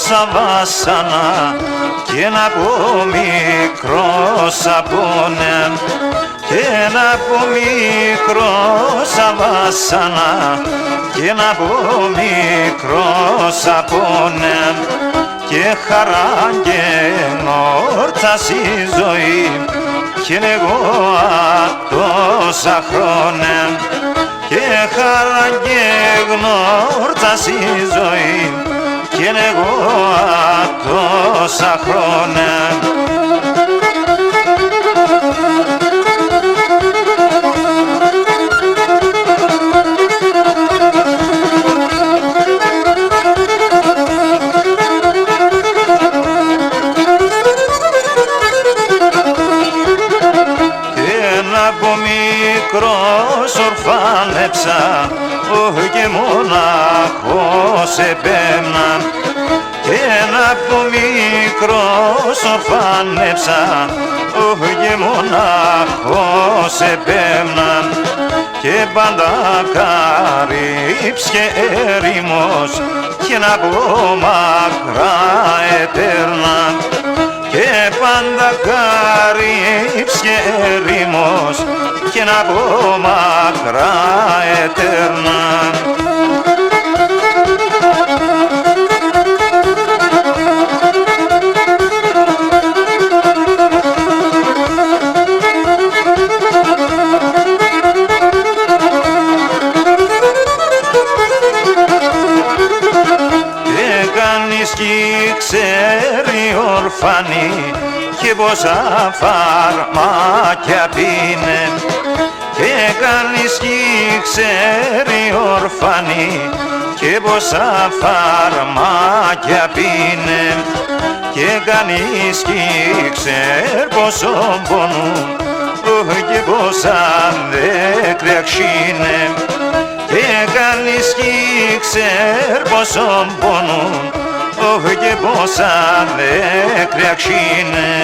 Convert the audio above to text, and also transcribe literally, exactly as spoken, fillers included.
σα βάσανα, κι έν' από μικρός σαπούνεν, κι έν' από μικρός σα βάσανα, κι έν' από μικρός σαπούνεν, και χαράν 'κ' εγνώρισα σην ζωήν, κι έν' εγώ ατόσα χρόνια. Και χαράν 'κ' εγνώρισα σην ζωήν, κι έν' εγώ ατόσα χρόνια. Κι έν' από μικρός ορφάνεψα, όχι και μοναχός επέμ'να. Κι έν' από μικρός ορφάνεψα, όχι και μοναχός επέμ'να. Και πάντα γαρίφ'ς και έρημος, κι έν' από μακρά ετέρνα. Και πάντα γαρίφ'ς και έρημος, κι έν' από μακρά ετέρνα. Και κανείς 'κι ξέρει, ορφανή, και πόσα φαρμάκια πίν'νε. Και κανείς 'κι ξέρει, ορφανή, και πόσα φαρμάκια πίν'νε. Και κανείς 'κι ξέρει πόσον πονούν, οχ, και πόσα δάκρυα 'χ' σ'ίν'νε. Και κανείς 'κι ξέρει πόσον πονούν, οχ, και πόσα δάκρυα 'χ' σ'ίν'νε.